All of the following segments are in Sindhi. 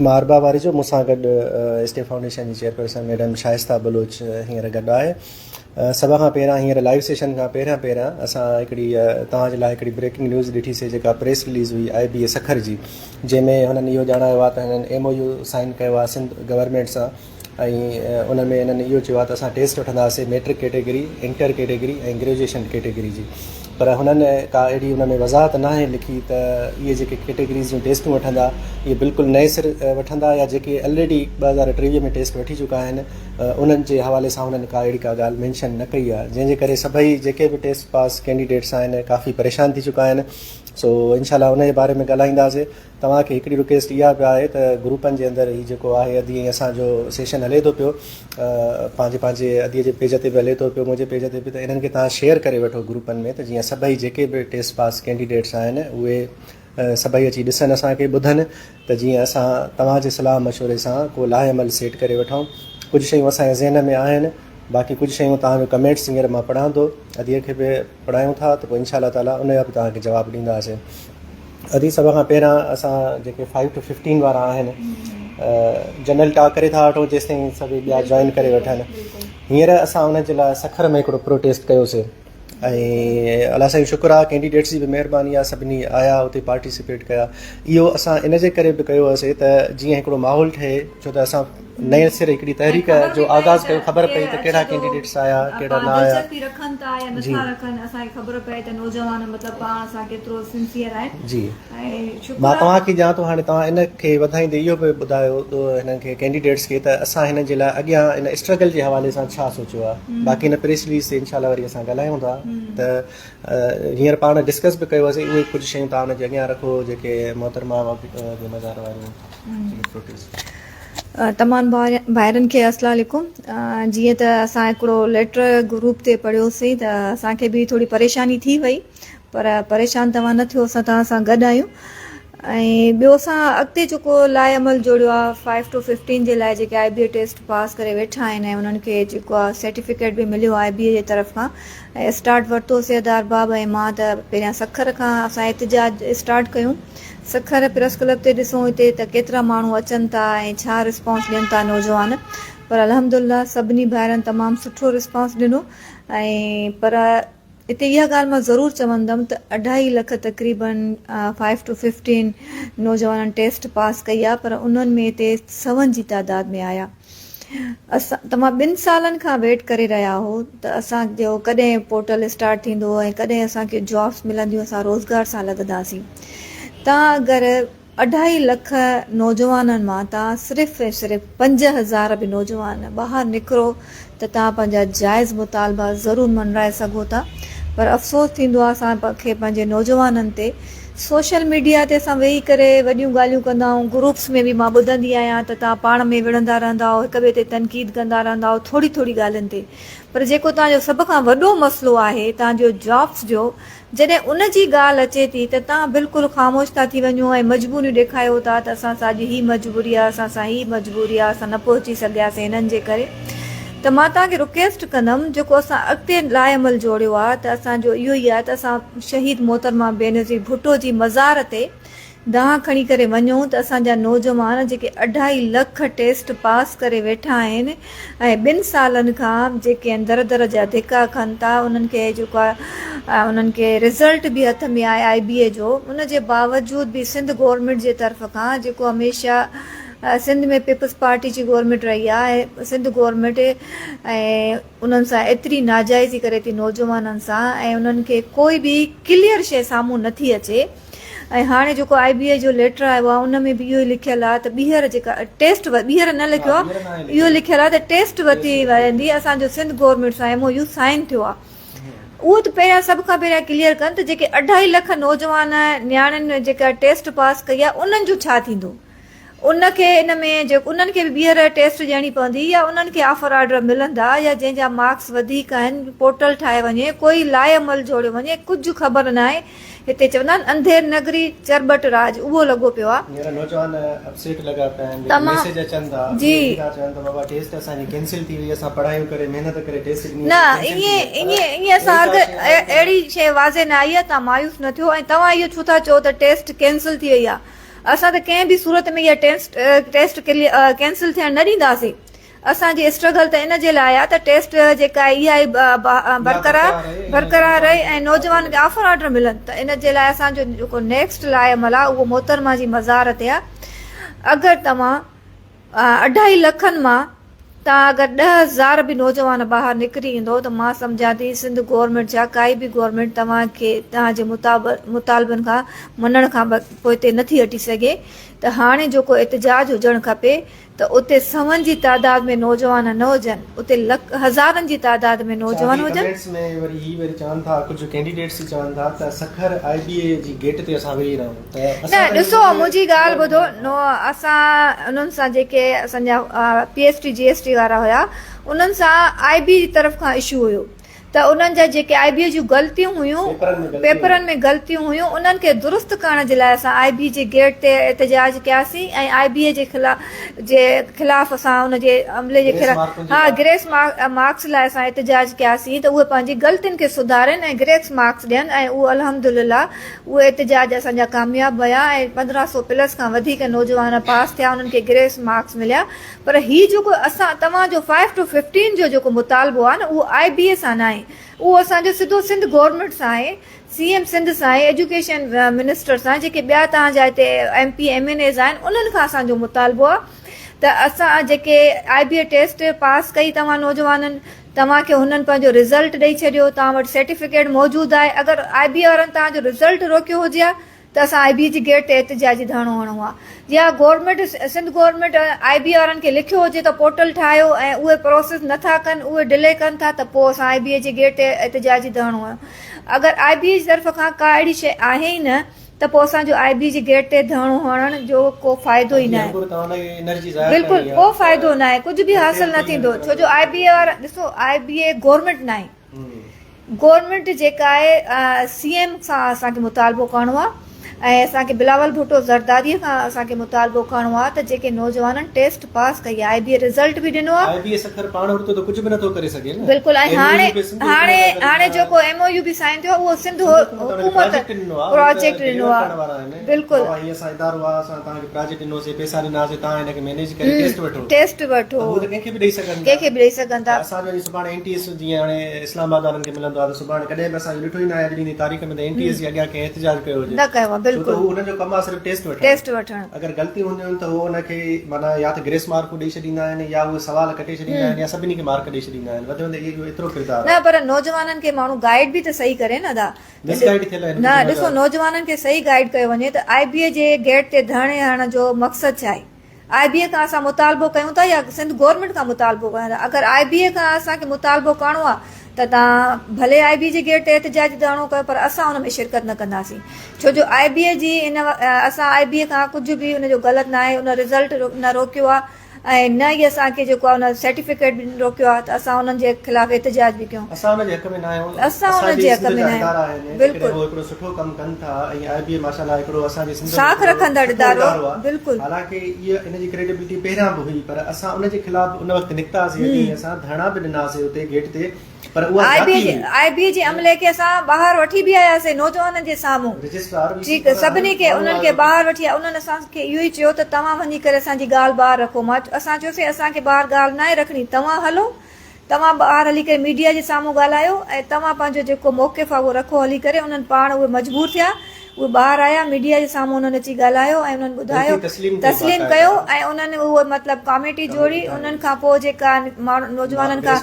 مان ارباب واريجو مون سان گڏ ايس ٽي فائونڊيشن جي چيئرپرسن ميڊم شائسته بلوچ هينئر گڏ آهي. سڀ کان پهريان هينئر لائيو سيشن کان پهريان پهريان اسان هڪڙي توهان جي لاء هڪڙي بريڪنگ نيوز ڏٺي سي جيڪا پريس رليز هئي آء بي اي سکر جي جنهن ۾ هنن اهو ڄاڻايو آهي ته هنن ايم او يو سائن ڪيو آهي سنڌ گورنمينٽ سان ۽ ان ۾ انهن اهو چيو آهي ته اسان ٽيسٽ وٺنداسين matric category, inter category ۽ graduation category جي پر هنن ڪا اهڙي ان ۾ وضاحت ناهي لکي ته اهي جيڪي ڪيٽيگريز جون ٽيسٽون وٺندا اهي بلڪل نئين سر وٺندا يا جيڪي الريڊي 2023 ۾ ٽيسٽ وٺي چڪا آهن انهن جي حوالي سان هنن ڪا اهڙي ڪا ڳالهه مينشن نه ڪئي آهي جنهن جي ڪري سڀئي جيڪي به ٽيسٽ پاس ڪينڊيڊيٽس آهن ڪافي پريشان ٿي چڪا آهن سو انشاء الله ان جي باري ۾ ڳالهائينداسين. توهان کي هڪڙي رڪويسٽ اها به آهي ته گروپن جي اندر هي جيڪو آهي ادي ۽ اسان جو سيشن هلي ٿو پيو پنهنجي پنهنجي ادي جي پيج تي به هلي ٿو پيو منهنجي پيج تي به ته انهن کي توهان شيئر ڪري وٺو گروپن ۾ ته جيئن سڀئي جيڪي به ٽيسٽ پاس ڪينڊيڊيٽس آهن اهي سڀئي اچي ڏسن اسان کي ٻڌن ته جيئن اسان توهان جي صلاح مشوري سان ڪو لاء عمل سيٽ ڪري وٺون ڪجهه شيون اسان جي ذهن ۾ آهن باقي ڪجهه شيون توهان جو ڪمينٽس هينئر مان پڙهان ٿو ادي کي به پڙهايون ٿا ته پوء انشاء الله تعالي ان جا به توهان کي جواب ڏينداسين ادي سڀ کان پهريان اسان جيڪي فائيو ٽو ففٽين وارا آهن جنرل ٽاڪ ڪري ٿا وٺون جيستائين سڀ ٻيا جوائن ڪري وٺن هينئر اسان انهن جي لاء سکر ۾ هڪڙو پروٽيسٽ ڪيوسي ۽ الله سائين شڪر آهي ڪينڊيڊيٽس جي به مهرباني آهي سڀني آيا اتي پارٽيسپيٽ ڪيا اهو اسان ان جي ڪري به ڪيو هوسي ته جيئن هڪڙو ماحول ٺهي ڇو ته اسان نئين سر هڪڙي تحريڪ جو آغاز ڪيو خبر پئي ته ڪهڙا ڪينڊيڊيٽس آيا ڪهڙا نه آيا دلچسپي رکن ٿا يا نٿا رکن اسان کي خبر پئي ته نوجوان مطلب پاڻ سان ڪيترو سنسيئر آهن جي مان توهان کي ڏيان ٿو هاڻي توهان ان کي وڌائيندي اهو به ٻڌايو ته هنن کي ڪينڊيڊيٽس کي ته اسان هنن جي لاء اڳيان ان اسٽرگل جي حوالي سان ڇا سوچيو آهي باقي ان پريس رليز تي انشاء الله وري اسان ڳالهايون ٿا ته هينئر پاڻ ڊسڪس به ڪيو هوسين اهي ڪجهه شيون توهان ان جي اڳيان رکو جيڪي محترمه جي مزار واريون تمام ڀائرن کي السلام عليڪم جيئن ته اسان هڪڙو ليٽر گروپ تي پڙهيوسين ته اسان کي به ٿوري پريشاني ٿي وئي پر پريشان توهان نه ٿيو اسان توهان سان گڏ آهيون ۽ ٻيو اسان اڳتي جيڪو لاء عمل جوڙيو آهي فائيو ٽو ففٽين جي لاء جيڪي آء بي اي ٽيسٽ پاس ڪري ويٺا آهن ۽ انهن کي جيڪو آهي سرٽيفڪيٽ به مليو آء بي اي جي طرف کان ۽ اسٽارٽ ورتوسي ادا ارباب ۽ مان ته پهريان سکر کان اسان احتجاج اسٽارٽ ڪيون سکر پريس ڪلب تي ڏسون اتي ته ڪيترا ماڻهو اچن ٿا ۽ ڇا رسپانس ڏين ٿا نوجوان پر الحمدالله سڀني ڀائرن تمام سٺو رسپانس ڏنو ۽ پر اتي اها ڳالهه مان ضرور چوندم ته اڍائي لک تقريبن فائيو ٽو ففٽين نوجوانن ٽيسٽ پاس ڪئي آهي پر انهن ۾ اتي سون جي تعداد ۾ آيا اسان توهان ٻن سالن کان ويٽ ڪري رهيا هو ته اسان جو ڪڏهن پورٽل اسٽارٽ ٿيندو ۽ ڪڏهن اسان کي جابس ملنديون اسان روزگار سان لڳنداسين توهان اگر اڍائي لک نوجوانن مان توهان صرف ۽ صرف 5000 به نوجوان ٻاهر نڪرو ته توهان پنهنجا جائز مطالبا ضرور منرائي سگهو ٿا پر افسوس ٿيندو آهي اسان کي پنهنجي نوجوانن تي سوشل ميڊيا تي اسان ويهي ڪري وڏيون ڳالهيون ڪندا آهيون گروپس ۾ به مان ٻڌندي آهيان ته توهان پاڻ ۾ وڙهندا رهندا آهيو هڪ ٻئي تي تنقيد ڪندا رهندا آهيو ٿوري ٿوري ڳالهين تي پر جيڪو توهان جو سڀ کان وڏو مسئلو آهي توهان جو جابس جو جڏهن ان جي ڳالهه اچي ٿي ته توهان بلڪل خاموش ٿا ٿي وڃو ۽ مجبوريون ڏيکايو ٿا ته اسان سان اڄ هي مجبوري آهي اسان سان هي مجبوري آهي اسان نه پهچي سگهياسين هنن جي ڪري ته مان توهان کي رڪويسٽ ڪندم جيڪو اسان اڳتي لاء عمل جوڙيو آهي ته اسان جو اهو ئي آهي ته اسان شهيد محترمه بينظير ڀٽو جي مزار تي دانهن کڻي ڪري وڃون ته اسان جا نوجوان جيڪي اڍائي لک ٽيسٽ پاس ڪري ويٺا آهن ۽ ٻن سالن کان جيڪي آهن در در جا ڌڪا کن ٿا انهن کي جيڪو آهي انهن کي رزلٽ به هٿ ۾ آهي آء بي اي جو ان جي باوجود به سنڌ گورنمينٽ جي طرف کان جيڪو هميشه سنڌ ۾ پيپلز پارٽي جي گورنمينٽ رهي آهي ۽ سنڌ گورنمينٽ ۽ انهن سان ايتري ناجائزي ڪري ٿي نوجوانن سان ۽ انهن کي ڪوئي به ڪليئر شيء سامهون نه ٿي اچي ۽ هاڻي جيڪو آء بي اي جو ليٽر آيو آهي ان ۾ به اهو ئي لکيل آهي ته ٻيهر جيڪا ٽيسٽ ٻيهر نه لکيو آهي اهو لکيل آهي ته ٽيسٽ ورتي ويندي اسان جو سنڌ گورنمينٽ سان ايم او يو سائن ٿيو آهي اهو ته پهريان سڀ کان پهريان ڪليئر ڪن ته جيڪي اڍائي لک نوجوان نياڻين جيڪا ٽيسٽ پاس ڪئي آهي انهن جو ڇا ٿيندو ان کي ان ۾ جيڪو انهن کي به ٻيهر ٽيسٽ ڏيڻي پوندي يا انهن کي آفر آرڊر ملندا يا جنهن جا مارڪس وڌيڪ آهن پورٽل ٺاهي وڃي ڪوئي لاء عمل جوڙيو وڃي ڪجهه خبر ناهي هتي چوندا آهن انڌير نگري چرٻٽ راڄ اهو لڳو پيو آهي. هينئر نوجوان اپسيٽ لڳا پيا آهن جيڪي ميسيج اچن ٿا جي اهي ٿا چون ته بابا ٽيسٽ اسان جي ڪينسل ٿي وئي اسان پڙهايون ڪري محنت ڪري ٽيسٽ ڏني نه ائين ائين ائين اسان هرگز اهڙي شيء واضح نه آئي آهي توهان مايوس نه ٿيو ۽ توهان اهو ڇو ٿا چئو ته ٽيسٽ ڪينسل ٿي وئي آهي. اسان ته ڪنهن به صورت ۾ اها ٽيسٽ ٽيسٽ ڪينسل ٿيڻ نه ڏينداسين. اسان جي اسٽرگل ته ان جي لاء آهي ته ٽيسٽ جيڪا آهي اها ئي برقرار برقرار رهي ۽ نوجوانن کي آفر آرڊر ملن ته ان جي لاء اسان جو جيڪو نيڪسٽ لاء عمل آهي اهو محترمه جي مزار تي آهي. اگر توهان اڍائي لکن مان تان اگر 10,000 به نوجوان ٻاهر نڪري ايندو ته مان سمجهان ٿي سنڌ گورنمينٽ ڇا ڪائي به گورنمينٽ توهان کي توهان جي مطالبن کان مڃڻ کان پوئتي نٿي هٽي سگهي ته هاڻي جيڪو احتجاج هجڻ کپي ته اتي سون جي تعداد ۾ نوجوان نه هجن اتي لک هزارن جي تعداد ۾ نوجوان هجن. ڪمينٽس ۾ وري هي وري چون ٿا ڪجهه ڪينڊيڊيٽس ئي چون ٿا ته سکر آء بي اي جي گيٽ تي اسان ويهي رهون ته نه اسان ته ڏسو منهنجي ڳالهه ٻڌو نو اسان انهن سان جيڪي اسان جا P S T G S T وارا هيا انهن سان آء بي جي طرف کان اشو هيو ته انهن جا جيڪي آء بي جون غلطيون هيون پيپرن ۾ غلطيون هيون انهن کي درست ڪرڻ جي لاء اسان آء بي جي گيٽ تي احتجاج ڪياسين ۽ آء بي جي خلاف جي خلاف اسان ان جي عملي جي خلاف ها گريس مارڪس لاء اسان احتجاج ڪياسين ته اهي پنهنجي غلطين کي سڌارين ۽ گريس مارڪس ڏين ۽ اهو الحمدلله اهي احتجاج اسان جا ڪامياب ويا ۽ 1500 پلس کان وڌيڪ نوجوان پاس ٿيا انهن کي گريس مارڪس مليا پر هي جيڪو اسان توهان جو فائيو ٽو ففٽين جو جيڪو مطالبو آهي نه اهو آء بي اي سان ناهي اهو اسان جو سڌو سنڌ گورنمينٽ سان آهي سي ايم سنڌ سان آهي ايجوڪيشن منسٽر سان جيڪي ٻيا توهان جا هتي M P M N As آهن انهن کان اسان جو مطالبو آهي ته اسان جيڪي آء بي اي ٽيسٽ پاس ڪئي توهان نوجوانن توهان کي هنن پنهنجو رزلٽ ڏئي ڇڏيو توهان وٽ سرٽيفڪيٽ موجود آهي اگر آء بي اي وارن توهان جو رزلٽ روڪيو هجي ها ته اسان آء بي جي گيٽ تي احتجاجي ڌرڻو هڻون ها يا government Sindh government I B وارن کي لکيو هجي ته پورٽل ٺاهيو ۽ اهي پروسيس نه ٿا ڪن اهي ڊلي ڪن ٿا ته پوء اسان آء بي جي گيٽ تي احتجاجي ڌرڻو هڻون اگر آء بي جي طرف کان ڪا اهڙي شيء آهي ئي نه ته پوء اسان جو آء بي جي گيٽ تي ڌرڻو هڻڻ جو ڪو فائدو ئي ناهي بلڪل ڪو فائدو ناهي ڪجهه به حاصل نه ٿيندو ڇو جو آء بي وارا ڏسو آء بي اي گورنمينٽ ناهي گورنمينٽ جيڪا آهي سي ايم سان اسان کي مطالبو ڪرڻو آهي ۽ اسان کي بلاول ڀٽو زرداري کان اسان کي مطالبو ڪرڻو آهي ته جيڪي نوجوانن ٽيسٽ پاس ڪئي آهي آء بي اي رزلٽ به ڏنو آهي. آء بي اي سکر پاڻ هرتو ته ڪجهه به نٿو ڪري سگهي نه. بلڪل ۽ هاڻي هاڻي هاڻي جيڪو ايم او يو به سائن ٿيو آهي اهو سنڌ حڪومت پراجيڪٽ ڏنو آهي بلڪل. بابا هي اسان ادارو آهي اسان توهان کي پراجيڪٽ ڏنوسي پيسا ڏناسي توهان هن کي مينيج ڪري ٽيسٽ وٺو. ٽيسٽ وٺو. ته هو ته ڪنهن کي به ڏئي سگهن ٿا. ڪنهن کي به ڏئي سگهن ٿا. ته اسان جو وري سڀاڻي اين ٽي ايس جيئن هاڻي اسلام آباد وارن کي ملندو آهي ته سڀاڻي ڪڏهن به اسان اهو ڏٺو ئي ناهي اڄ ڏينهن جي تاريخ ۾ ته اين ٽي ايس جي اڳيان ڪنهن احتجاج ڪيو هجي. نه ڪيو آهي ڇو ته بلڪل. هو انهن جو ڪم آهي صرف ٽيسٽ وٺڻ. ٽيسٽ وٺڻ. اگر غلطيون هونديون آهن ته هو ان کي معنيٰ يا ته گريس مارڪون ڏئي ڇڏيندا آهن يا اهي سوال ڪٽي ڇڏيندا آهن يا سڀني کي مارڪ ڏئي ڇڏيندا آهن. وڌ ۾ وڌ اهو ايترو ڪردار آهي. نه پر نوجوانن کي ماڻهو گائيڊ به ته صحيح ڪري نه ادا. مس گائيڊ ٿيل آهن نه ڏسو نوجوانن کي صحيح گائيڊ ڪيو وڃي ته آء بي اي جي گيٽ تي ڌرڻي هڻڻ جو مقصد ڇا آهي؟ آء بي اي کان اسان مطالبو ڪيون ٿا يا سنڌ گورنمينٽ کان مطالبو ڪيون ٿا اگر آء بي اي کان اسان کي مطالبو ڪرڻو آهي ته توهان ڀلي آء بي جي گيٽ تي احتجاجي ڌرڻو ڪيو پر اسان ان ۾ شرڪت نه ڪنداسين ڇو جو آء بي اي جي ان اسان آء بي اي کان ڪجهه به ان جو غلط نه آهي ان رزلٽ نه روڪيو آهي ۽ نه ئي اسان کي جيڪو آهي ان سرٽيفڪيٽ به روڪيو آهي ته اسان انهن جي خلاف احتجاج به ڪيون. اسان ان جي حق ۾ نه آهيون. اسان اسان ان جي جي حق سنڌ ۾ جا نه ادارا آهيون آهن جيڪڏهن بلڪل. هو هڪڙو سٺو ڪم ڪن ٿا ۽ آء بي اي ماشاء الله هڪڙو اسان جي سنڌ ۾ ساک هڪڙو رکندڙ سٺو ادارو ادارو آهي بلڪل. حالانڪه اها ان جي ڪريڊبلٽي پهريان به هئي پر اسان ان جي خلاف ان وقت نڪتاسين جڏهن اسان ڌرڻا به ڏناسين اتي گيٽ تي پر اها آء بي ذاتي جي هئي. آء بي جي عملي کي اسان ٻاهر وٺي به آياسين نوجوانن جي سامهون رجسٽرار وي سي ٺيڪ سڀني کي انهن کي ٻاهر وٺي آيا انهن اسان کي اهو ئي چيو ته توهان وڃي ڪري اسان جي ڳالهه ٻاهر رکو مان اسان چيوسين اسان کي ٻاهر ڳالهه ناهي رکڻي توهان هلو توهان ٻاهر هلي ڪري ميڊيا جي سامهون ڳالهايو ۽ توهان پنهنجو جيڪو موقف آهي اهو رکو هلي ڪري انهن پاڻ اهي مجبور ٿيا اهي ٻاهر آيا ميڊيا جي سامهون انهن اچي ڳالهايو ۽ انهن ٻڌايو تسليم ڪيو ۽ انهن اهو مطلب ڪاميٽي جوڙي انهن کان پوء جيڪا ماڻهو نوجوانن کان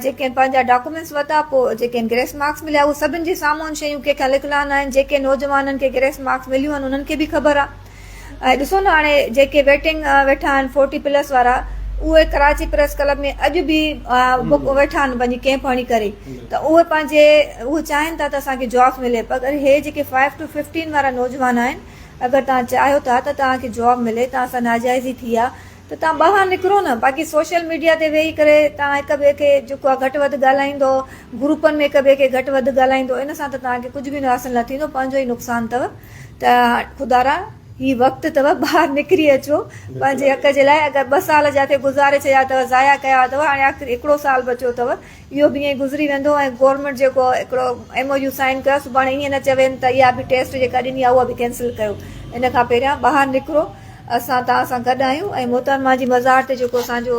جيڪي پنهنجا ڊاڪومينٽس ورتا پوء جيڪي گريس مارڪس مليا اهي سڀن جي سامهون شيون ڪنهن کان لڪلا نه آهن جيڪي نوجوانن کي گريس مارڪس مليون آهن انهن کي به خبر آهي ۽ ڏسو نه هاڻي جيڪي ويٽنگ ويٺا آهن فورٽي پلس وارا اهي ڪراچي پريس ڪلب ۾ اڄ به ويٺا آهن پنهنجي ڪيمپ هڻي ڪري ته اهي پنهنجي اهي چاهين ٿا ته اسان کي جابس ملي پر هي جيڪي فائيو ٽو ففٽين وارا نوجوان آهن اگر توهان چاهيو ٿا ته توهان کي جاب ملي توهان سان ناجائزي ٿي آهي ته توهان ٻاهر نڪرو نه باقي سوشل ميڊيا تي ويهي ڪري توهان هڪ ٻئي کي جيڪو آهي گهٽ وڌ ڳالهائيندو گروپن ۾ هڪ ٻئي کي گهٽ وڌ ڳالهائيندو ان سان ته توهان کي ڪجهه به حاصل نه ٿيندو پنهنجو ئي نقصان اٿو ته خدارا هي وقت اٿو ٻاهر نڪري اچو پنهنجي حق جي لاء اگر ٻه سال جاتي گذاري ڇڏيا اٿو ضايع ڪيا اٿو هاڻي آخر هڪڙو سال بچيو اٿو اهو به ائين گذري ويندو ۽ گورنمينٽ جيڪو هڪڙو ايم او يو سائن ڪيو سڀاڻي ائين نه چوين ته اها به ٽيسٽ جيڪا ڏني آهي اها به ڪينسل ڪيو ان کان پهريان ٻاهر نڪرو اسان توهان سان گڏ آهيون ۽ محترمه جي مزار تي جيڪو اسان جو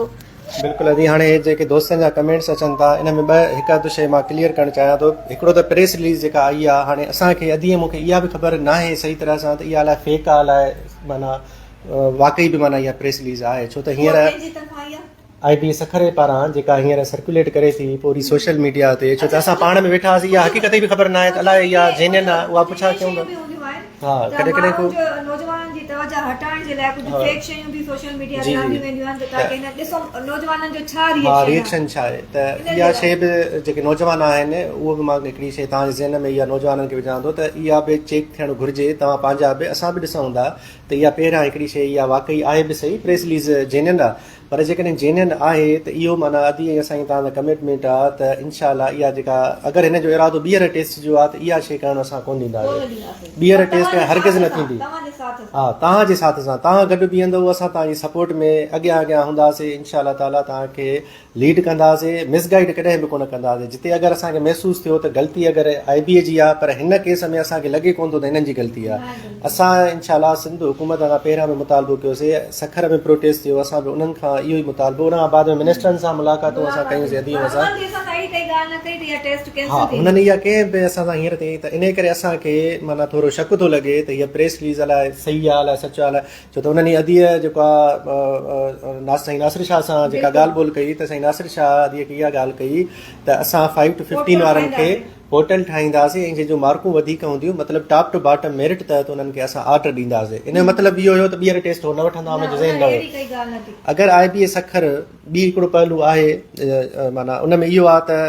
بلڪل ادي هاڻي جيڪي دوستن جا ڪمينٽس اچن ٿا ان ۾ ٻه هڪ اڌ شيء مان ڪليئر ڪرڻ چاهيان ٿو هڪڙو ته پريس رليز جيڪا آئي آ هاڻي اسان کي ادي ۽ مون کي اها به خبر ناهي صحيح طرح سان ته اها الائي فيڪ آ الائي معنيٰ واقعي به معنيٰ اها پريس رليز آهي ڇو ته هينئر آء بي سکر پاران جيڪا هينئر سرڪيوليٽ ڪري ٿي پوري سوشل ميڊيا تي ڇو ته اسان پاڻ ۾ ويٺا هئاسين اها حقيقت جي به خبر ناهي ته الائي اها جينين آ اها پڇا ڪيون ته ها ڪڏهن ڪڏهن ڪو نوجوانن جي توجه هٽائڻ جي لاء ڪجهه فيڪ شيون به سوشل ميڊيا تي آنديون وينديون آهن ته تاڪه هن ڏسو نوجوانن جو ڇا ريئڪشن ها ريئڪشن ڇا آهي ته اها شيء به جيڪي نوجوان آهن اهو به مان هڪڙي شيء توهان جي ذهن ۾ اها نوجوانن کي وجهان ٿو ته اها به چيڪ ٿيڻ گهرجي توهان پنهنجا به اسان به ڏسون ٿا ته اها پهريان هڪڙي شيء اها واقعي آهي به صحيح پريس رليز جينين آهي پر جيڪڏهن جينين آهي ته اهو معنيٰ ادي ۽ اسان جي توهان سان ڪمٽمينٽ آ ته انشاء الله اها جيڪا اگر هن جو ارادو ٻيهر ٽيسٽ جو آ ته اها شيء ڪرڻ اسان ڪونه ڏينداسين ٻيهر ٽيسٽ هرگز نه ٿيندي ها توهان جي ساٿ سان توهان گڏ بيهندو اسان توهان جي سپورٽ ۾ اڳيان اڳيان هونداسين انشاء الله تعالي توهان کي ليڊ ڪنداسين مس گائيڊ ڪڏهن به ڪونه ڪنداسين جتي اگر اسان کي محسوس ٿيو ته غلطي اگر آء بي اي جي آ پر هن ڪيس ۾ اسان کي لڳي ڪونه ٿو ته هنن جي غلطي آ اسان انشاء الله سنڌ حڪومت کان پهريان به مطالبو ڪيوسي سکر ۾ پروٽيسٽ ٿيو اسان به انهن کان اهو ئي مطالبو ان کان بعد ۾ منسٽرن سان ملاقاتون اسان ڪيون سي اديب سان ها انهن اها ڪنهن به اسان سان هينئر تائين ته انهي ڪري اسان کي معنيٰ ٿورو شڪ ٿو لڳي ته هيء پريس رليز الائي صحيح آ الائي سچ آ الائي ڇو ته انهن ئي اديء جيڪو آ سائين ناصر شاهه سان جيڪا ڳالهه ٻولهه ڪئي ته سائين ناصر شاهه اديء کي اها ڳالهه ڪئي ته اسان فائيو ٽو ففٽين وارن کي پورٽل ٺاهينداسين ۽ جنهن جون مارڪون وڌيڪ هونديون مطلب ٽاپ ٽو باٽم ميرٽ تحت انهن کي اسان آرڊر ڏينداسين ان جو مطلب اهو هيو ته ٻيهر ٽيسٽ هو نه وٺندا ان جو ذهن نه هيو اگر آء بي اي سکر ٻي هڪڙو پهلو آهي معنيٰ ان ۾ اهو آهي ته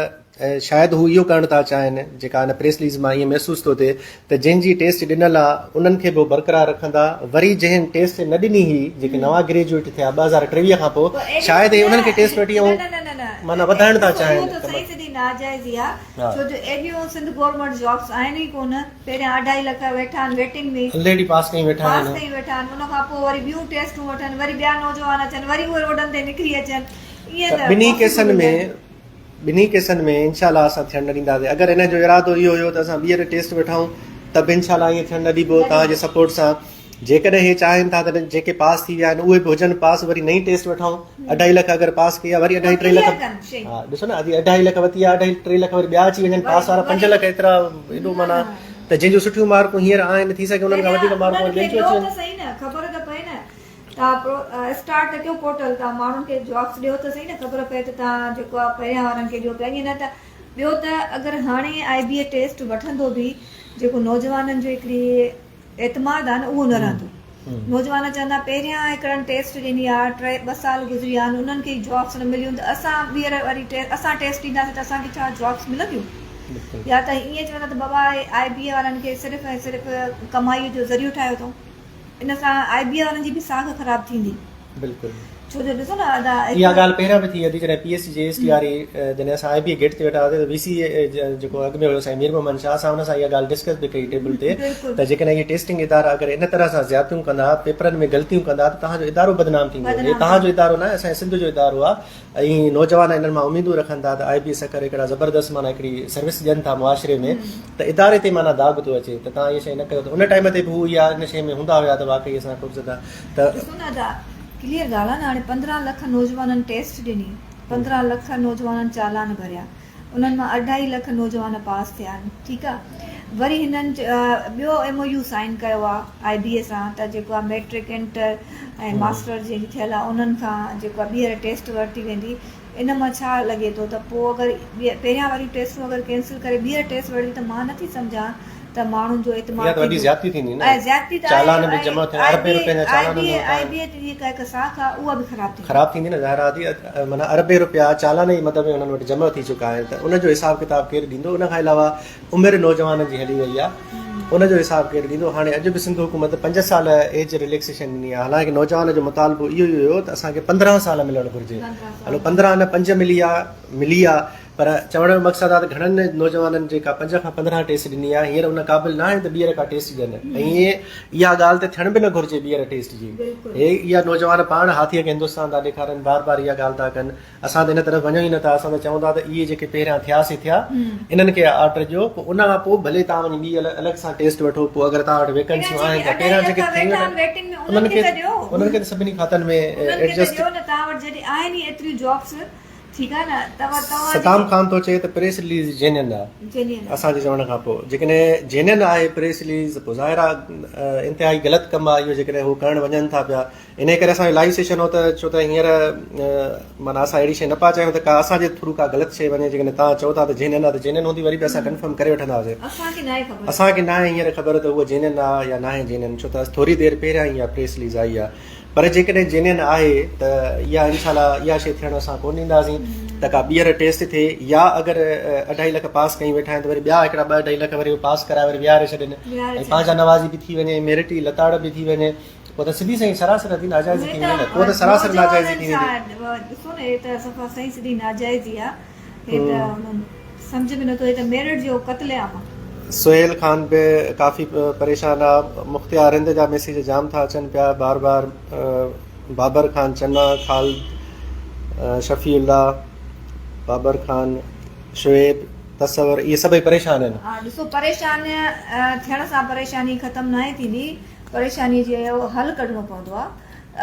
شايد هو اهو ڪرڻ ٿا چاهين جيڪا ان پريس رليز مان ائين محسوس ٿو ٿئي ته جنهن جي ٽيسٽ ڏنل آهي انهن کي به برقرار رکندا وري جنهن ٽيسٽ نه ڏني هئي جيڪي نوان گريجوئيٽ ٿيا 2023 کان پوء شايد هي انهن کي ٽيسٽ وٺي ۽ معنيٰ وڌائڻ ٿا چاهين. ڇو جو ايڏيون سنڌ گورنمينٽ جابس آهن ئي ڪونه پهريان اڍائي لک ويٺا آهن ويٽنگ ۾ الريڊي پاس ڪئي ويٺا آهن پاس ڪئي ويٺا آهن ان کان پوء وري ٻيون ٽيسٽون وٺن وري ٻيا نوجوان اچن وري اهي روڊن تي نڪري اچن ائين ته ٻنهي ڪيسن ۾ ٻنهي ڪيسن ۾ انشاء الله اسان ٿيڻ نه ڏينداسين اگر هن جو ارادو اهو هيو ته اسان ٻيهر ٽيسٽ وٺون ته به انشاء الله ائين ٿيڻ نه ڏبو توهان جي سپورٽ سان جيڪڏهن هي چاهين ٿا ته جيڪي پاس ٿي ويا آهن اهي به هجن پاس وري نئين ٽيسٽ وٺون اڍائي لک اگر پاس ڪئي آهي وري اڍائي ٽي لک ها ڏسو نه ادي اڍائي لک وتي آهي اڍائي ٽي لک وري ٻيا اچي وڃن پاس وارا 5 لک ايترا ايڏو معنيٰ ته جنهن جون سٺيون مارڪون هينئر آهن ٿي سگهي انهن کان وڌيڪ مارڪون ٻين جون اچي وڃن صحيح نه خبر ته پئي نه تان اسٽارٽ ته ڪيو پورٽل تان ماڻهن کي جابس ڏيو ته صحيح نه خبر پئي ته تان جيڪو آهي پهريان وارن کي ڏيو پيا ائين نه ته ٻيو ته اگر هاڻي آء بي اي ٽيسٽ وٺندو به جيڪو نوجوانن جو هڪڙي اعتماد آ نه اهو نه رهندو نوجوان چوندا پهريان هڪڙن ٽيسٽ ڏني آ ٽي ٻه سال گذري ويا آهن انهن کي جابس نه مليون ته اسان ٻيهر وري اسان ٽيسٽ ڏينداسين ته اسان کي ڇا جابس ملنديون يا ته ائين چوندا ته بابا آء بي اي وارن کي صرف ۽ صرف ڪمائي جو ذريعو ٺاهيو اٿئون ان سان آء بي اي وارن جي به ساک خراب ٿيندي بلڪل ڇو جو ڏسو نه ادا اها ڳالهه پهريان به ٿي ادي جڏهن پي ايس سي جي ايس ٽي آر اي جڏهن اسان آء بي اي گيٽ تي ويٺا هئاسين ته وي سي جيڪو اڳ ۾ هيو سائين مير محمد شاهه اسان ان سان اها ڳالهه ڊسڪس به ڪئي ٽيبل تي ته جيڪڏهن اهي ٽيسٽنگ ادارا اگر ان طرح سان زيادتيون ڪندا پيپرن ۾ غلطيون ڪندا ته توهان جو ادارو بدنام ٿيندو هي توهان جو ادارو نه اسان جي سنڌ جو ادارو آهي ۽ نوجوان انهن مان اميدون رکن ٿا ته آء بي اي سکر هڪڙا زبردست معنيٰ هڪڙي سروس ڏين ٿا معاشري ۾ ته اداري تي معنيٰ داغ ٿو اچي ته توهان اها شيء نه ڪيو ته ان ٽائيم تي به هو اها ان شيء ۾ هوندا هيا ته واقعي اسان خوفزده ته. ڏسو نه ادا ڪليئر ڳالهه آ نه هاڻي 15 لک نوجوانن ٽيسٽ ڏني 15 لک نوجوانن چالان ڀريا انهن مان اڍائي لک نوجوان پاس ٿيا آهن ٺيڪ آ وري هنن ٻيو ايم او يو سائن ڪيو آ آء بي اي سان ته جيڪو آ ميٽرڪ انٽر ۽ ماسٽر جيڪي ٿيل آ انهن کان جيڪو آ ٻيهر ٽيسٽ ورتي ويندي ان مان ڇا لڳي ٿو ته پوء اگر پهريان واريون ٽيسٽون اگر ڪينسل ڪري ٻيهر ٽيسٽ ورتي ته مان نٿي سمجهان ته ماڻهن جو اعتماد اها ته وڏي زيادتي ٿيندي نه ۽ زيادتي ته چالان به جمع ٿيڻ اربين روپين جا چالان آء بي آء بي اي جي جيڪا هڪ ساک آهي اها به خراب ٿيندي. خراب ٿيندي نه ظاهر آهي معنيٰ اربين روپيا چالان جي مد ۾ انهن وٽ جمع ٿي چڪا آهن ته ان جو حساب ڪتاب ڪير ڏيندو ان کان علاوه عمر نوجوانن جي هلي وئي آهي ان جو حساب ڪير ڏيندو هاڻي اڄ به سنڌ حڪومت 5 سال ايج رليڪسيشن ڏني آهي حالانڪه نوجوان جو مطالبو اهو ئي هيو ته اسان کي 15 سال ملڻ گهرجي هلو 15 نه 5 ملي آ ملي آ. پر چوڻ جو مقصد آهي ته گهڻن نوجوانن جيڪا 5 کان 15 ٽيسٽ ڏني آهي هينئر ان قابل نه آهن ته ٻيهر ڪا ٽيسٽ ڏين ۽ اها ڳالهه ته ٿيڻ به نه گهرجي ٻيهر ٽيسٽ جي. هي اها نوجوان پاڻ هاٿيء کي هندستان ٿا ڏيکارن بار بار اها ڳالهه ٿا ڪن. اسان ته ان طرف وڃون ئي نه ٿا اسان ته چئون ٿا ته اهي جيڪي پهريان ٿيا سي ٿيا انهن کي آرڊر ڏيو پوء ان کان پوء ڀلي توهان وڃي ٻي الڳ سان ٽيسٽ وٺو پوء اگر توهان وٽ ويڪنسيون آهن ته پهريان جيڪي ٿي ويا انهن کي انهن کي ته سڀني کاتن ۾ ايڊجسٽ صدام خان ٿو چئي ته پريس رليز جينين آ اسان جي چوڻ کان پوء جيڪڏهن جينين آهي پريس رليز پوء ظاهر آ انتهائي غلط ڪم آ اهو جيڪڏهن هو ڪرڻ وڃن ٿا پيا انهيء ڪري اسان جو لائيو سيشن هو ته ڇو ته هينئر معنيٰ اسان اهڙي شيء نه پيا چاهيون ته ڪا اسان جي ٿرو ڪا غلط شيء وڃي جيڪڏهن توهان چئو ٿا ته جينين آهي ته جينين هوندي وري به اسان ڪنفرم ڪري وٺنداسين اسان کي ناهي هينئر خبر ته هوء جينين آهي يا ناهي جينين ڇو ته ٿوري دير پهريان ئي اها پريس رليز آئي آهي پر جيڪڏهن جينين آهي ته اها انشاء الله اها شيء ٿيڻ اسان ڪونه ڏينداسين ته ڪا ٻيهر ٽيسٽ ٿئي يا اگر اڍائي لک پاس ڪئي ويٺا آهن ته وري ٻيا هڪڙا ٻه اڍائي لک وري پاس ڪرائي وري ويهاري ڇڏين ۽ پنهنجا نوازي به ٿي وڃي ميرٽ جي لتاڙ به ٿي وڃي پوء ته سڌي سائين سراسر ادي ناجائزي ٿي ويندي نه پوء ته سراسر ناجائزي ٿي ويندي. ڏسو نه هي ته صفا سائين سڌي ناجائزي آ هي ته انهن سمجهه ۾ نٿو هي ته ميرٽ جو قتل عام آ. سهيل خان به ڪافي پريشان آ مختيار رند جا ميسيج جام ٿا اچن پيا بار بار بابر خان چنا خالد شفيع الله بابر خان شعيب تصور اهي سڀئي پريشان آهن. ها ڏسو پريشان ٿيڻ سان پريشاني ختم ناهي ٿيندي پريشاني جو حل ڪڍڻو پوندو آ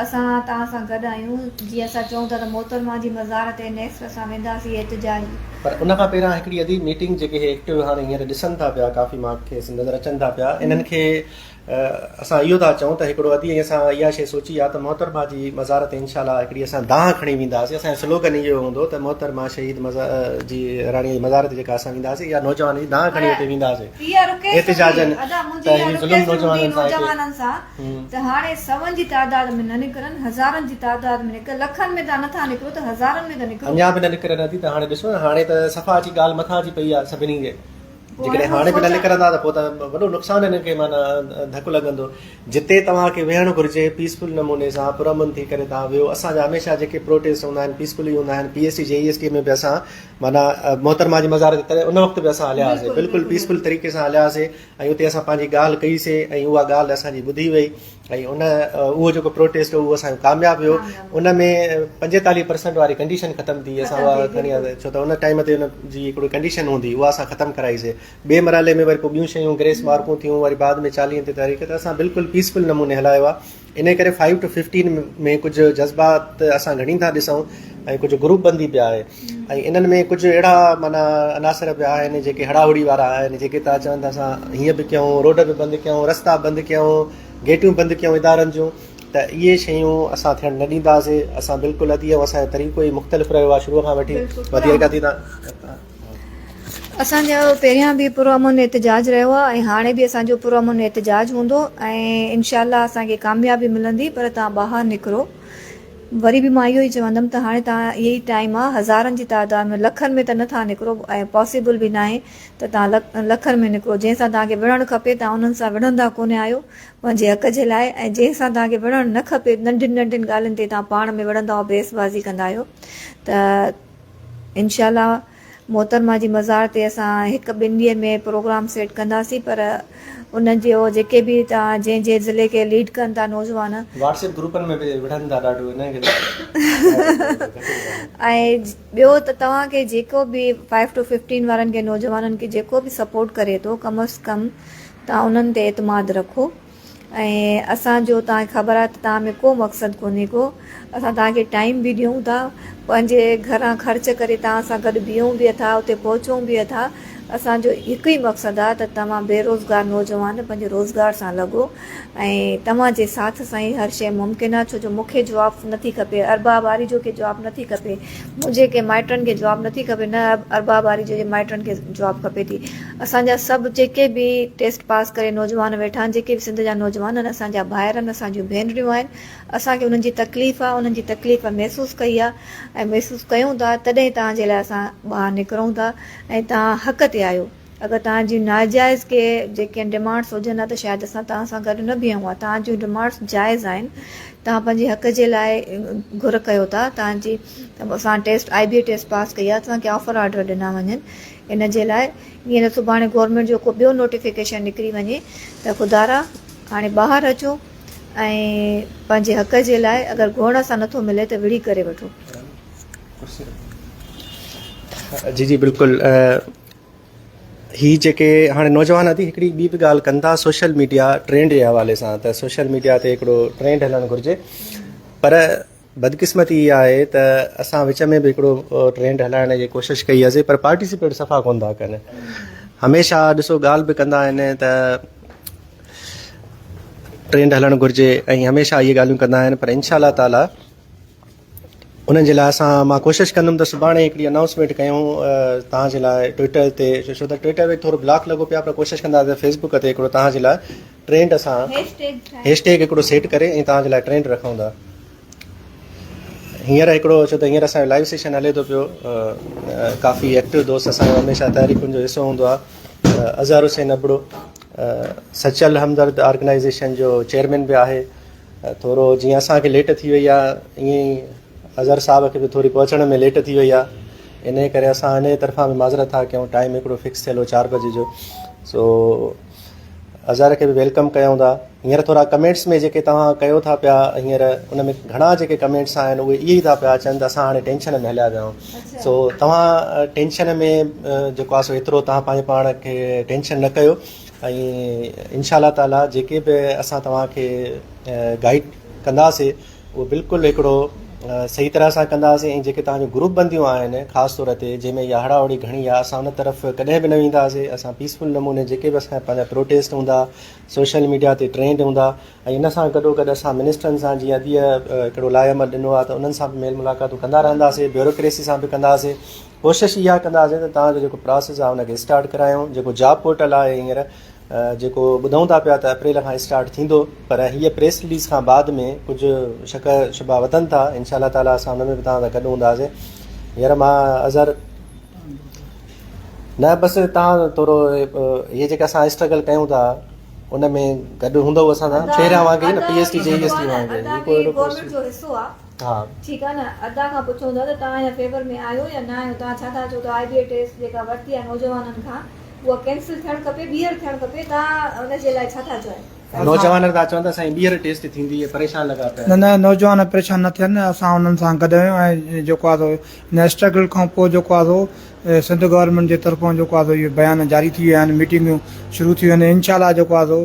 اسان توهان سان گڏ آهيون جيئن اسان چئون ٿا ته محترمه جي مزار تي نيڪسٽ اسان وينداسين احتجاج. پر ان کان پهريان هڪڙي ادي ميٽنگ جيڪي هي ايڪٽو هاڻي هينئر ڏسن ٿا پيا ڪافي مان کي نظر اچن ٿا پيا انهن کي اسان اهو ٿا چئون ته هڪڙو ادي ۽ اسان اها شيء سوچي آ ته محترمه جي مزار تي انشاء الله هڪڙي اسان دانهن کڻي وينداسين اسان جو سلوگن اهو هوندو ته محترمه شهيد جي راڻي جي مزار تي جيڪا اسان وينداسين اها نوجوانن جي دانهن کڻي اتي وينداسين اها رڪويسٽ احتجاجن هوندي ادا منهنجي ته اها هي ظلم رڪويسٽ هوندي نوجوانن سان هتي نوجوانن سان ته هاڻي سون جي تعداد ۾ نه نڪرن هزارن جي تعداد ۾ نڪر لکن ۾ تان نٿا نڪرو ته هزارن ۾ ته نڪرو. اڃا به نه نڪرن ادي ته هاڻي ڏسو نه هاڻي ته صفا اچي ڳالهه مٿان اچي پئي آهي سڀني جي جيڪڏهن هاڻي به نه نڪرندا ته پوء ته وڏو نقصان هنن کي معنيٰ ڌڪ لڳندو جتي توهان کي ويهڻ گهرجي پيسفل نموني سان پرامن ٿي ڪري توهان ويهو اسان جا هميشه جيڪي پروٽيسٽ هوندا آهن پيسفل ئي هوندا آهن P S T J S T ۾ به اسان معنيٰ محترمه جي مزار تي تڏهن ان وقت به اسان هليا هئاسين بلڪل پيسفل طريقي سان هليا هئاسين ۽ اتي اسان پنهنجي ڳالهه ڪئي سي ۽ اها ڳالهه اسان جي ٻڌي وئي ۽ ان اهو جيڪو پروٽيسٽ هو اهو اسان جو ڪامياب ويو ان ۾ 45 پرسنٽ واري ڪنڊيشن ختم ٿي اسان اها کڻي آياسين ڇو ته ان ٽائيم تي ان جي هڪڙي ڪنڊيشن هوندي اها اسان ختم ڪرائي سي ٻئي مرحلي ۾ وري پوء ٻيون شيون گريس مارڪون ٿيون وري بعد ۾ 40 تي تحريڪ ته اسان بلڪل پيسفل نموني هلايو آهي انهيء ڪري فائيو ٽو ففٽين ۾ ڪجهه جذبات اسان گهڻي ٿا ڏسون ۽ ڪجهه گروپ بندي به آهي ۽ انهن ۾ ڪجهه اهڙا معنيٰ عناصر به آهن جيڪي هڙاهڙي وارا آهن جيڪي ٿا چون ته اسان هيئن به ڪيون روڊ به بند ڪيون رستا بند ڪيون گيٽيون بند ڪيون ادارن جون ته اهي شيون اسان ٿيڻ نه ڏينداسين اسان بلڪل ادي ۽ اسان جو طريقو ئي مختلف رهيو آهي شروع کان وٺي وڌيڪ ادي تان اسان جو پهريان به پرامن احتجاج رهيو آهي ۽ هاڻي به اسان جو پرامن احتجاج هوندو ۽ انشاء الله اسان کي ڪاميابي ملندي پر توهان ٻاهر نڪرو وري به مان اهو ئي چوندم ته هاڻي توهان اهي ئي ٽائيم آهي هزارن جي تعداد ۾ لکن ۾ ته نه ٿا نڪرو ۽ پاسيبل به ناهي ته توهان لکن ۾ نڪرو جنهن سان توهان کي وڙهڻ کپي توهان انهن سان وڙهندا ڪونه آهيو پنهنجي حق جي لاء ۽ جنهن سان توهان کي وڙهڻ نه کپي ننڍين ننڍين ڳالهين تي توهان پاڻ ۾ وڙهندا آهيو بحث بازي ڪندا آهيو ته انشاء الله محترمه جي مزار تي اسان هڪ ٻن ڏينهن ۾ پروگرام سيٽ ڪنداسين پر ان جو جيڪي به توهان جنهن جنهن ضلعي کي ليڊ ڪن ٿا نوجوان. واٽس ايپ گروپن ۾ به وڙهن ٿا ڏاڍو انهن کي ۽ ٻيو ته توهان کي جيڪو به فائيو ٽو ففٽين وارن کي نوجوانن کي جيڪو به سپورٽ ڪري ٿو ڪم از ڪم توهان انهن تي اعتماد رکو. ۽ اسان جو توهان کي خبر آهي ته توهان ۾ ڪو مقصد ڪونهي ڪو اسان توهان کي ٽائيم به ڏيون ٿا پنهنجي گهران خرچ ڪري توهان سان گڏ بيهون به اٿا اتي پهچون به اٿا اسان جو هڪ ئي مقصد آهي ته توهان بيروزگار نوجوان پنهنجي روزگار سان لڳو ۽ توهان جي ساٿ سان ئي هر شيء ممڪن آهي ڇو جو مون کي جواب نٿي کپي ارباب آريجو کي جواب نٿي کپي منهنجي ڪنهن مائٽن کي جواب نٿي کپي نه ارباب آريجو جي مائٽن کي جواب کپي ٿي اسان جا سڀ جيڪي به ٽيسٽ پاس ڪري نوجوان ويٺا آهن جيڪي به سنڌ جا نوجوان آهن اسان جا ڀائر آهن اسان جون ڀينريون آهن اسان کي انهن جي تڪليف آهي انهن جي تڪليف محسوس ڪئي آهي ۽ محسوس ڪيون ٿا تڏهن توهان جي لاء اسان ٻاهر نڪرون ٿا ۽ توهان حق تي آهيو. اگر توهان جون ناجائز ڪي جيڪي ڊمانڊس هجن ها ته شايد اسان توهان سان گڏ نه بيهون ها. توهان جون ڊمانڊس جائز آهن. توهان پنهنجي حق جي لاء گهر ڪيو ٿا. توهان جي اسان test I B A test pass ڪئي آهي اسان کي آفر آرڊر ڏنا وڃن ان جي لاء ائين نه سڀاڻي گورنمينٽ جو ڪو ٻيو نوٽيفڪيشن نڪري وڃي ته خدارا هاڻي ٻاهر اچو ۽ پنهنجي حق جي لاء اگر گهرڻ سان نٿو ملي ته وڙهي ڪري وٺو. جي جي بلڪل هي جيڪي هاڻي نوجوان ادي هڪڙي ٻي به ڳالهه ڪن ٿا سوشل ميڊيا ٽرينڊ جي حوالي سان ته سوشل ميڊيا تي هڪڙو ٽرينڊ هلڻ گهرجي پر بدقسمتي اها آهي ته اسان وچ ۾ به هڪڙو ٽرينڊ هلائڻ جي ڪوشش ڪئي هئسي پر پارٽيسپيٽ صفا ڪون ٿا ڪن هميشه ڏسو ڳالهه به ڪندا آهن ته ٽرينڊ هلڻ گهرجي ۽ هميشه اهي ڳالهيون ڪندا آهن پر انشاء الله تعالي انهن جي لاء اسان مان ڪوشش ڪندم ته سڀاڻي هڪڙي انائونسمينٽ ڪيون توهان جي لاء ٽوئٽر تي ڇو ته ٽوئٽر تي ٿورو بلاڪ لڳو پيو آهي پر ڪوشش ڪنداسين فيسبوڪ تي هڪڙو توهان جي لاء ٽرينڊ اسان هيش ٽيگ هڪڙو سيٽ ڪري ۽ توهان جي لاء ٽرينڊ رکون ٿا هينئر هڪڙو ڇو ته هينئر اسان جو لائيو سيشن هلي ٿو پيو ڪافي ايڪٽو دوست اسان جو هميشه تحريڪن جو حصو هوندو آهي اظهر حسين ابڙو سچل همدرد آرگنائزيشن جو چيئرمين به آهي ٿورو جيئن اسان کي ليٽ ٿي وئي آهي ائين ئي اظهر صاحب کي به ٿوري پهچڻ ۾ ليٽ ٿي وئي آهي انهي ڪري اسان انهي طرفان به معذرت ٿا ڪيون ٽائيم هڪڙو فڪس ٿيل هو چار بجي جو سو اظهر کي به welcome ڪيون ٿا هينئر ٿورا ڪمينٽس ۾ جيڪي توهان ڪيو ٿا پيا هينئر ان ۾ گهڻا جيڪي ڪمينٽس آهن اهي اهي ئي ٿا پيا اچن ته اسان هاڻي ٽينشن ۾ هليا ويا آهيون سو توهان ٽينشن ۾ جيڪو آهي سو ايترو توهان پنهنجي پاڻ کي ٽينشن نه ڪيو ۽ انشاء الله تعالي جيڪي به اسان توهان کي گائيڊ ڪنداسي اهو بلڪل هڪڙو صحيح طرح سان ڪنداسي ۽ جيڪي توهان جون گروپ بنديون آهن خاص طور تي جنهن ۾ اها هڙاهڙي گهڻي آهي اسان ان طرف ڪڏهن به نه وينداسي اسان پيسفل نموني جيڪي به اسان پنهنجا پروٽيسٽ هوندا سوشل ميڊيا تي ٽرينڊ هوندا ۽ ان سان گڏو گڏ اسان منسٽرن سان جيئن اديء هڪڙو لاء عمل ڏنو آهي ته انهن سان به ميل ملاقاتون ڪندا رهنداسي بيوروڪريسي سان به ڪنداسي ڪوشش اها ڪنداسين ته توهان جو جيڪو پراسيس آهي ان کي اسٽارٽ ڪرايون جيڪو جاب پورٽل آهي هينئر جيڪو ٻڌون ٿا پيا ته اپريل کان اسٽارٽ ٿيندو پر هيء پريس رليز کان بعد ۾ ڪجهه شڪ شبا وڌن ٿا انشاء الله تعالي اسان ان ۾ به توهان سان گڏ هونداسين هينئر مان اظهر نه بس توهان ٿورو هي جيڪا اسان اسٽرگل ڪيون ٿا ان ۾ گڏ هوندو اسان سان پهريان وانگي نه P S T J S T وانگي هي ڪو اهڙو گورنمينٽ جو حصو آ ها. ٺيڪ آ نه ادا کان پڇون ٿا ته توهان هن فيور ۾ آهيو يا نه آهيو توهان ڇا ٿا چئو ته آء بي اي ٽيسٽ جيڪا ورتي آهي نوجوانن کان اها ڪينسل ٿيڻ کپي ٻيهر ٿيڻ کپي توهان ان جي لاء ڇا ٿا چاهيو. نوجوان ٿا چون ته سائين ٻيهر ٽيسٽ ٿيندي پريشان لڳا پيا نه نه نوجوان پريشان نه ٿين اسان انهن سان گڏ آهيون ۽ جيڪو آهي سو هن اسٽرگل کان پوء جيڪو آهي سو سنڌ گورنمينٽ جي طرفان جيڪو آهي سو اهي بيان جاري ٿي ويا آهن ميٽنگون شروع ٿي ويون آهن انشاء الله جيڪو آهي سو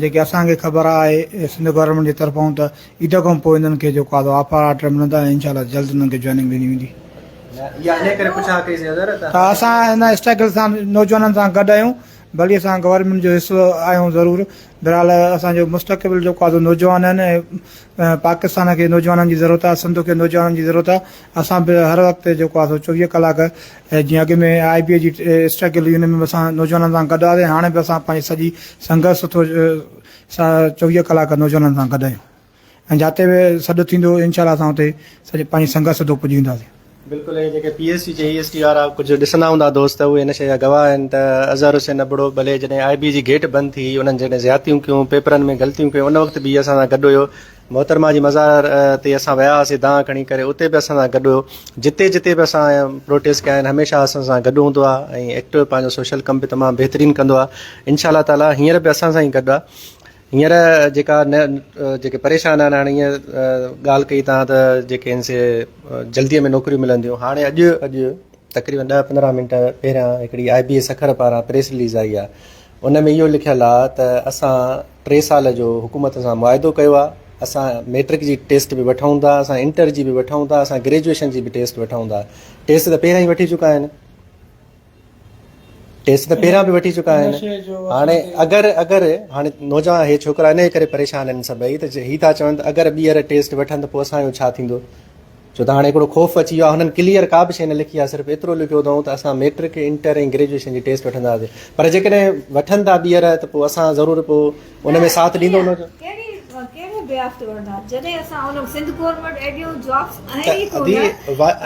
جيڪي اسان کي خبر آهي سنڌ گورنمينٽ جي طرفان ته عيد کان پوء انهن کي جيڪو آهي سو آفر آرڊر ملندا ۽ انشاء الله جلد انهن کي جوائننگ ڏني ويندي. ته اسان ان اسٽرگل سان نوجوانن سان گڏ آهيون ڀلي اسان گورنمينٽ جو حصو آهيون ضرور بهرحال اسان جو مستقبل جيڪو آهي سو نوجوان آهن ۽ پاڪستان کي نوجوانن جي ضرورت آهي سنڌ کي نوجوانن جي ضرورت آهي اسان به هر وقت جيڪو آهي سو 24 ڪلاڪ جيئن اڳ ۾ آء بي جي اسٽرگل هئي ان ۾ به اسان نوجوانن سان گڏ هئاسين هاڻي به اسان پنهنجي سڄي سنگهرش سٺو 24 ڪلاڪ نوجوانن سان گڏ آهيون ۽ جاتي به سڏ ٿيندو انشاء الله اسان اتي سڄي پنهنجي سنگت سوڌو پڄي وينداسين. بلڪل اهي جيڪي P S C J S T وارا ڪجهه ڏسندا هوندا دوست اهي ان شيء جا گواهه آهن ته اظهر حسين ابڙو ڀلي جڏهن آء بي جي گيٽ بند ٿي انهن جڏهن زيادتيون ڪيون پيپرن ۾ غلطيون ڪيون ان وقت به هي اسان سان گڏ هيو محترمه جي مزار تي اسان ويا هئاسين دانهن کڻي ڪري اتي به اسان سان گڏ هيو جتي جتي به اسان پروٽيسٽ ڪيا آهن هميشه اسان سان گڏ هوندو آهي ۽ ايڪٽو پنهنجو سوشل ڪم به تمام بهترين ڪندو آهي انشاء الله تعالي هينئر به اسان سان ئي گڏ آهي هينئر جيڪا نه جيڪي پريشان آهن هاڻي هيئن ڳالهه ڪئي تان ته جيڪي ان سي جلدي ۾ نوڪريون ملنديون هاڻي اڄ اڄ تقريبن 10 15 منٽ پهريان هڪڙي آء بي اي سکر پاران پريس رليز آئي آهي ان ۾ اهو لکيل آهي ته اسان 3 سال جو حڪومت سان معاهدو ڪيو آهي اسان ميٽرڪ جي ٽيسٽ به وٺون ٿا اسان انٽر جي به وٺون ٿا اسان گريجوئيشن جي به ٽيسٽ وٺون ٿا ٽيسٽ ته پهريان ئي وٺي چڪا آهن ٽيسٽ ته پهريان به وٺي چڪا آهن هاڻي اگر اگر هاڻي نوجوان هي ڇوڪرا انهي ڪري پريشان آهن سڀئي ته هي ٿا چون ته اگر ٻيهر ٽيسٽ وٺن ته پوء اسان جو ڇا ٿيندو ڇو ته هاڻي هڪڙو خوف اچي ويو آهي هنن ڪليئر ڪا به شيء نه لکي آهي صرف ايترو لکيو اٿئون ته اسان ميٽرڪ انٽر ۽ گريجوئيشن جي ٽيسٽ وٺنداسين پر جيڪڏهن وٺن ٿا ٻيهر ته پوء اسان ضرور پوء ان ۾ ساٿ ڏيندو ان جو. ڪهڙي ڪهڙي بياف تي وٺندا جڏهن اسان ان سنڌ گورنمينٽ ايڏيون جابس آهن ئي ڪونه. ادي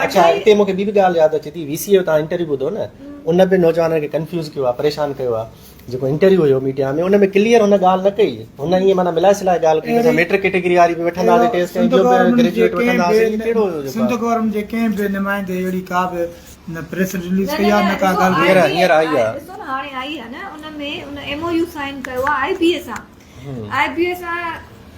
اڇا اتي مونکي ٻي به ڳالهه ياد اچي ٿي وي سي جو تان انٽرويو ٻڌو نه ان به نوجوانن کي ڪنفيوز ڪيو آهي پريشان ڪيو آهي جيڪو انٽرويو هيو ميڊيا ۾ ان ۾ ڪليئر هن ڳالهه نه ڪئي هن ائين معنيٰ ملائي سلائي ڳالهه ڪئي ته ميٽرڪ ڪيٽيگري واري به وٺنداسين ٽيسٽ ۽ ٻيو به گريجوئيٽ وٺنداسين هي ڪهڙو هيو جيڪو سنڌ گورنمينٽ جي ڪنهن به نمائندي اهڙي ڪا به نه پريس رليز ڪئي آهي نه ڪا ڳالهه هينئر هينئر آئي آهي. ڏسو نه هاڻي آئي آهي نه ان ۾ ان ايم او يو سائن ڪيو آهي آء بي اي سان آء بي اي سان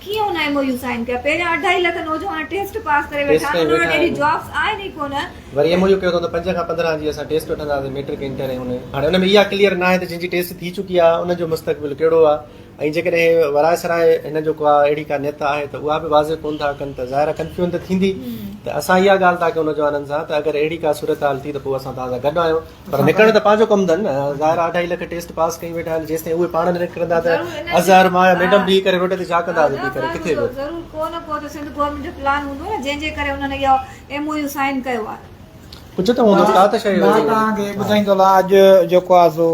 ڪيئن ان ايم او يو سائن ڪيا پهريان اڍائي لک نوجوان ٽيسٽ پاس ڪري ويٺا آهن انهن وٽ ايڏي جابس آهن ئي ڪونه. وري ايم او يو ڪيو اٿئون ته 5 کان 15 جي اسان ٽيسٽ وٺنداسين ميٽرڪ انٽر ۽ ان هاڻي ان ۾ اها ڪليئر ناهي ته جن جي ٽيسٽ ٿي چڪي آهي انهن جو مستقبل ڪهڙو آهي ۽ جيڪڏهن ورائي سرائي هن جو ڪا اهڙي ڪا نيت آهي ته اها به واضح ڪونه ٿا ڪن ته ظاهر آهي ڪنفيوزن ته ٿيندي ته اسان اها ڳالهه ٿا ڪيون نوجوانن سان ته اگر اهڙي ڪا صورتحال ٿي ته پوء اسان توهان سان گڏ آهيون پر نڪرڻ ته پنهنجو ڪم اٿن نه ظاهر آهي اڍائي لک ٽيسٽ پاس ڪئي ويٺا آهن جيستائين اهي پاڻ نه نڪرندا ته اظهر مان يا ميڊم بيهي ڪري روڊ تي ڇا ڪنداسين بيهي ڪري ڪٿي به. ضرور ڪو نه ڪو ته سنڌ گورنمينٽ جو پلان هوندو نه جنهن جي ڪري انهن اهو ايم او يو سائن ڪيو آهي. ڪجهه ته هوندو ڪا ته شيء مان توهان کي ٻڌائيندو هلان اڄ جيڪو آهي سو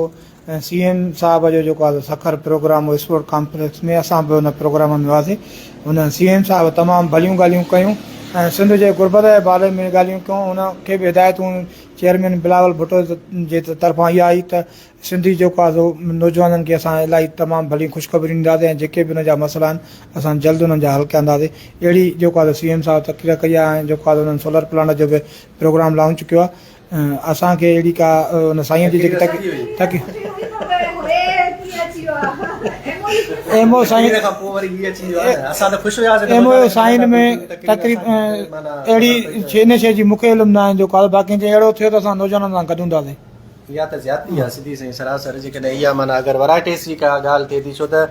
سي ايم صاحب جو جيڪو آهي سکر پروگرام هو اسپورٽ ڪامپليڪس ۾ اسان به ان پروگرام ۾ هئاسين ان سي ايم صاحب تمام ڀليون ڳالهيون ڪيون ۽ سنڌ جي غربت جي باري ۾ ڳالهيون ڪيون ان کي به هدايتون چيئرمين بلاول ڀٽو جي طرفان اها آئي ته سنڌي جيڪو آهي سو نوجوانن کي اسان الاهي تمام ڀليون خوشخبريون ڏينداسين ۽ جيڪي به ان جا مسئلا آهن اسان جلد انهن جا حل ڪنداسين اهڙي جيڪو آهي سي ايم صاحب تقرير ڪئي آهي ۽ جيڪو آهي انهن سولر پلانٽ جو به پروگرام لانچ ڪيو آهي اسان کي اهڙي ڪا ان سائين جي جيڪي تڪ تڪ ايم او سائين ايم او سائين ۾ تقريب اهڙي ان شيء جي مونکي علم نه آهي جو باقي جي اهڙو ٿيو ته اسان نوجوانن سان گڏ هونداسين. اها ته زيادتي آهي سڌي سائين سراسر جيڪڏهن اها معنيٰ اگر ورائٽيس جي ڪا ڳالهه ٿئي ٿي ڇو ته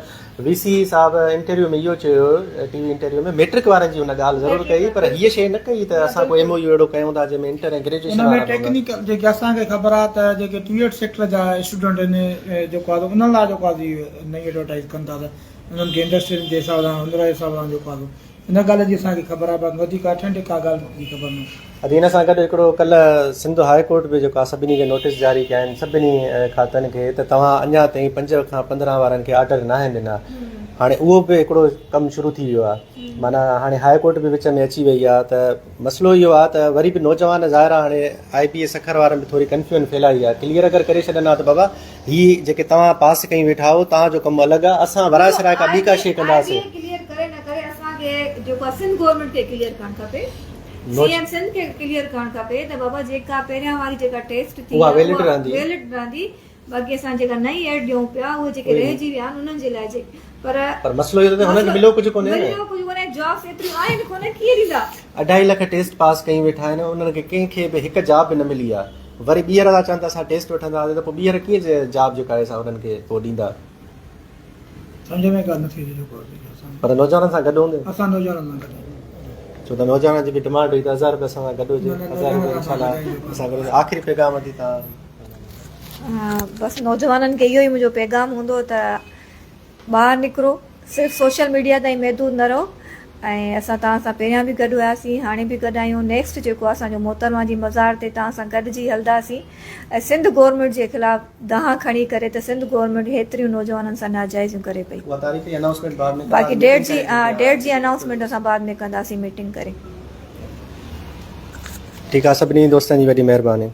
وي سي صاحب انٽرويو ۾ اهو چيو ٽي وي انٽرويو ۾ ميٽرڪ وارن جي هن ڳالهه ضرور ڪئي پر هيء شيء نه ڪئي ته اسان ڪو ايم او يو اهڙو ڪيون ٿا جنهن ۾ انٽر ۽ گريجوئيشن ان ۾ وارا به هوندا. ٽيڪنيڪل جيڪي اسان کي خبر آهي ته جيڪي ٽي ايڊ سيڪٽر جا اسٽوڊنٽ آهن جيڪو آهي انهن لاء جيڪو آهي نئين ايڊورٽائيز ڪن ٿا ته انهن کي انڊسٽرين جي حساب سان هنر جي حساب سان جيڪو آهي ان ڳالهه جي اسان کي خبر آهي باقي وڌيڪ اٿينٽڪ ڪا ڳالهه جي خبر نه. ادي ان سان گڏ هڪڙو ڪلهه سنڌ هاء ڪورٽ به جيڪو آهي سڀني کي نوٽيس جاري ڪيا آهن سڀني کاتن کي ته توهان اڃا تائين 5 کان 15 وارن کي آرڊر ناهن ڏنا هاڻي اهو به هڪڙو ڪم شروع ٿي ويو آهي معنيٰ هاڻي هاء ڪورٽ به وچ ۾ اچي وئي آهي ته مسئلو اهو آهي ته وري به نوجوان ظاهر آهي هاڻي آء بي اي سکر وارن به ٿوري ڪنفيوزن ڦهلائي آهي ڪليئر اگر ڪري ڇڏن ها ته بابا هي جيڪي توهان پاس ڪئي ويٺا آهيو توهان جو ڪم الڳ آهي اسان ورائي سرائي ڪا ٻي ڪا شيء ڪنداسين. آء بي اي ڪليئر ڪري نه ڪري اسان کي جيڪو آهي سنڌ گورنمينٽ کي ڪليئر ڪرڻ کپي سي ايم سنڌ کي ڪليئر ڪرڻ کپي ته بابا جيڪا پهريان واري جيڪا ٽيسٽ ٿي اها ويلڊ رهندي ويلڊ رهندي باقي اسان جيڪا نئين ايڊ ڏيون پيا اهي جيڪي رهجي ويا آهن انهن جي لاء جي پر پر مسئلو اهو ته هنن کي مليو ڪجهه ڪونهي نه مليو ڪجهه ڪونهي جابس ايتريون آهن ڪونه ڪيئن ڏيندا. اڍائي لک ٽيسٽ پاس ڪئي ويٺا آهن انهن کي ڪنهن کي به هڪ جاب به نه ملي آهي وري ٻيهر ٿا چون ته اسان ٽيسٽ وٺنداسين ته پوء ٻيهر ڪيئن جاب جيڪا آهي سا انهن کي پوء ڏيندا. سمجهه ۾ ڳالهه نٿي اچي جيڪو اسان پر نوجوانن سان گڏ هوندي. اسان نوجوانن سان گڏ آهيون. ڇو ته نوجوانن جي به ڊمانڊ هئي ته هزار روپيه اسان سان گڏ هجي هزار روپيه انشاء الله اسان گڏ هجي آخري پيغام ٿي تان. بس نوجوانن کي اهو ئي منهنجو پيغام هوندو ته ٻاهر نڪرو صرف سوشل ميڊيا تائين محدود نه رهو ۽ اسان توهان سان پهريان به گڏ هياسين هاڻي به گڏ آهيون نيڪسٽ جيڪو اسان جو محترمه جي مزار تي توهان سان گڏجي هلنداسين ۽ سنڌ گورنمينٽ جي خلاف دانهن کڻي ڪري ته سنڌ گورنمينٽ هيتريون نوجوانن سان ناجائزيون ڪري پئي اها تاريخ جي انائونسمينٽ بعد ۾ باقي ڊيٽ جي ڊيٽ جي انائونسمينٽ اسان بعد ۾ ڪنداسين ميٽنگ ڪري. ٺيڪ آ سڀني دوستن جي وڏي مهرباني.